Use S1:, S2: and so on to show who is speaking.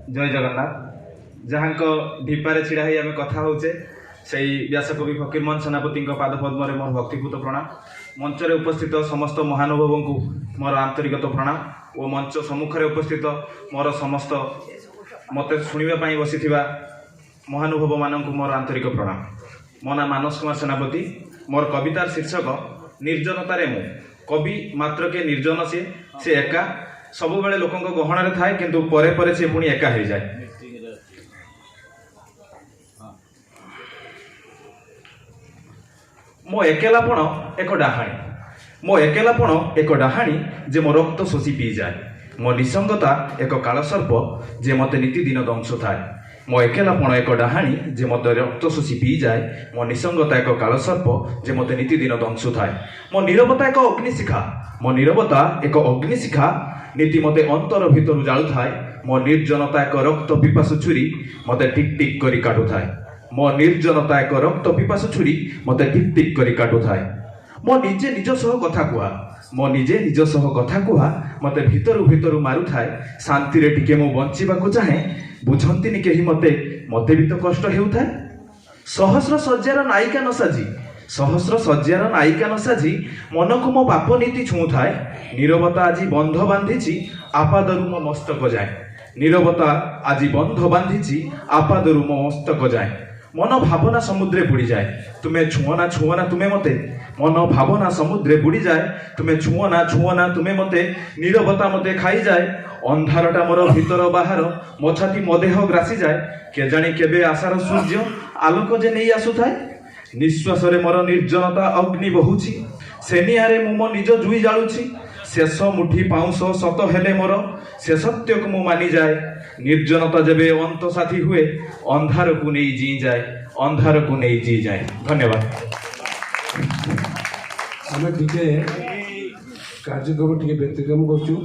S1: ଜୟ ଜଗନ୍ନାଥ। ଯାହାଙ୍କ ଢିପାରେ ଛିଡ଼ା ହେଇ ଆମେ କଥା ହେଉଛେ, ସେଇ ବ୍ୟାସକବି ଫକୀରମୋହନ ସେନାପତିଙ୍କ ପାଦପଦ୍ମରେ ମୋର ଭକ୍ତିପୂତ ପ୍ରଣାମ। ମଞ୍ଚରେ ଉପସ୍ଥିତ ସମସ୍ତ ମହାନୁଭବଙ୍କୁ ମୋର ଆନ୍ତରିକତ ପ୍ରଣାମ ଓ ମଞ୍ଚ ସମ୍ମୁଖରେ ଉପସ୍ଥିତ ମୋର ସମସ୍ତ ମୋତେ ଶୁଣିବା ପାଇଁ ବସିଥିବା ମହାନୁଭବମାନଙ୍କୁ ମୋର ଆନ୍ତରିକ ପ୍ରଣାମ। ମୋ ନାଁ ମାନସ କୁମାର ସେନାପତି। ମୋର କବିତାର ଶୀର୍ଷକ ନିର୍ଜନତାରେ ମୁଁ। କବି ମାତ୍ରକେ ନିର୍ଜନ, ସିଏ ସେ ଏକା ସବୁବେଳେ ଲୋକଙ୍କ ଗହଣରେ ଥାଏ, କିନ୍ତୁ ପରେ ପରେ ସିଏ ପୁଣି ଏକା ହେଇଯାଏ। ମୋ ଏକେଲାପଣ ଏକ ଡାହାଣୀ, ମୋ ଏକେଲାପଣ ଏକ ଡାହାଣୀ ଯେ ମୋ ରକ୍ତ ଶୋଷି ପିଇଯାଏ। ମୋ ନିସଙ୍ଗତା ଏକ କାଳସର୍ପ ଯେ ମୋତେ ନିତିଦିନ ଦଂଶୁଥାଏ। ମୋ ଏକେଲାପଣ ଏକ ଡାହାଣୀ ଯେ ମୋତେ ରକ୍ତ ଶୋଷି ପିଇଯାଏ। ମୋ ନିସଙ୍ଗତା ଏକ କାଳସର୍ପ ଯେ ମୋତେ ନିତିଦିନ ଦଂଶୁଥାଏ। ମୋ ନୀରବତା ଏକ ଅଗ୍ନିଶିଖା, ମୋ ନୀରବତା ଏକ ଅଗ୍ନିଶିଖା ନୀତି ମୋତେ ଅନ୍ତର ଭିତରୁ ଜାଳୁଥାଏ। ମୋ ନିର୍ଜନତା ଏକ ରକ୍ତ ପିପାସୁ ଛୁରୀ ମୋତେ ଟିକ୍ ଟିକ୍ କରି କାଟୁଥାଏ। ମୋ ନିର୍ଜନତା ଏକ ରକ୍ତ ପିପାସୁ ଛୁରୀ ମୋତେ ଟିକ୍ ଟିକ୍ କରି କାଟୁଥାଏ। ମୋ ନିଜେ ନିଜ ସହ କଥା କୁହା, ମୋ ନିଜେ ନିଜ ସହ କଥା କୁହା ମୋତେ ଭିତରୁ ଭିତରୁ ମାରୁଥାଏ। ଶାନ୍ତିରେ ଟିକେ ମୁଁ ବଞ୍ଚିବାକୁ ଚାହେଁ, ବୁଝନ୍ତିନି କେହି ମୋତେ, ମୋତେ ବି ତ କଷ୍ଟ ହେଉଥାଏ। ସହସ୍ର ଶଯ୍ୟାର ନାୟିକା ନ ସାଜି, ସହସ୍ର ଶଯ୍ୟାର ନାୟିକା ନ ସାଜି ମନକୁ ମୋ ପାପ ନୀତି ଛୁଉଁଥାଏ। ନୀରବତା ଆଜି ବନ୍ଧ ବାନ୍ଧିଛି ଆପାଦରୁ ମୋ ମସ୍ତକ ଯାଏ। ନୀରବତା ଆଜି ବନ୍ଧ ବାନ୍ଧିଛି ଆପାଦରୁ ମୋ ମସ୍ତକ ଯାଏ। ମନ ଭାବନା ସମୁଦ୍ରେ ବୁଡ଼ିଯାଏ, ତୁମେ ଛୁଅଁ ନା ଛୁଅଁ ନା ତୁମେ ମୋତେ। ମନ ଭାବନା ସମୁଦ୍ରେ ବୁଡ଼ିଯାଏ, ତୁମେ ଛୁଅଁ ନା ଛୁଅଁ ନା ତୁମେ ମୋତେ। ନୀରବତା ମୋତେ ଖାଇଯାଏ, ଅନ୍ଧାରଟା ମୋର ଭିତର ବାହାର, ମୋ ଛାତି ମୋ ଦେହ ଗ୍ରାସିଯାଏ। କେଜାଣି କେବେ ଆଶାର ସୂର୍ଯ୍ୟ ଆଲୋକ ଯେ ନେଇ ଆସୁଥାଏ। ନିଶ୍ୱାସରେ ମୋର ନିର୍ଜନତା ଅଗ୍ନି ବହୁଛି, ସେ ନିଆଁରେ ମୁଁ ମୋ ନିଜ ଜୁଇ ଜାଳୁଛି। ଶେଷ ମୁଠି ପାଉଁଶ ସତ ହେଲେ ମୋର ସେ ସତ୍ୟକୁ ମୁଁ ମାନିଯାଏ। ନିର୍ଜନତା ଯେବେ ଅନ୍ତ ସାଥୀ ହୁଏ, ଅନ୍ଧାରକୁ ନେଇ ଜିଇଁଯାଏ, ଅନ୍ଧାରକୁ ନେଇ ଜିଇଁଯାଏ। ଧନ୍ୟବାଦ।
S2: ଆମେ ଟିକେ କାର୍ଯ୍ୟକ୍ରମ ଟିକେ ବ୍ୟତିକ୍ରମ କରୁଛୁ।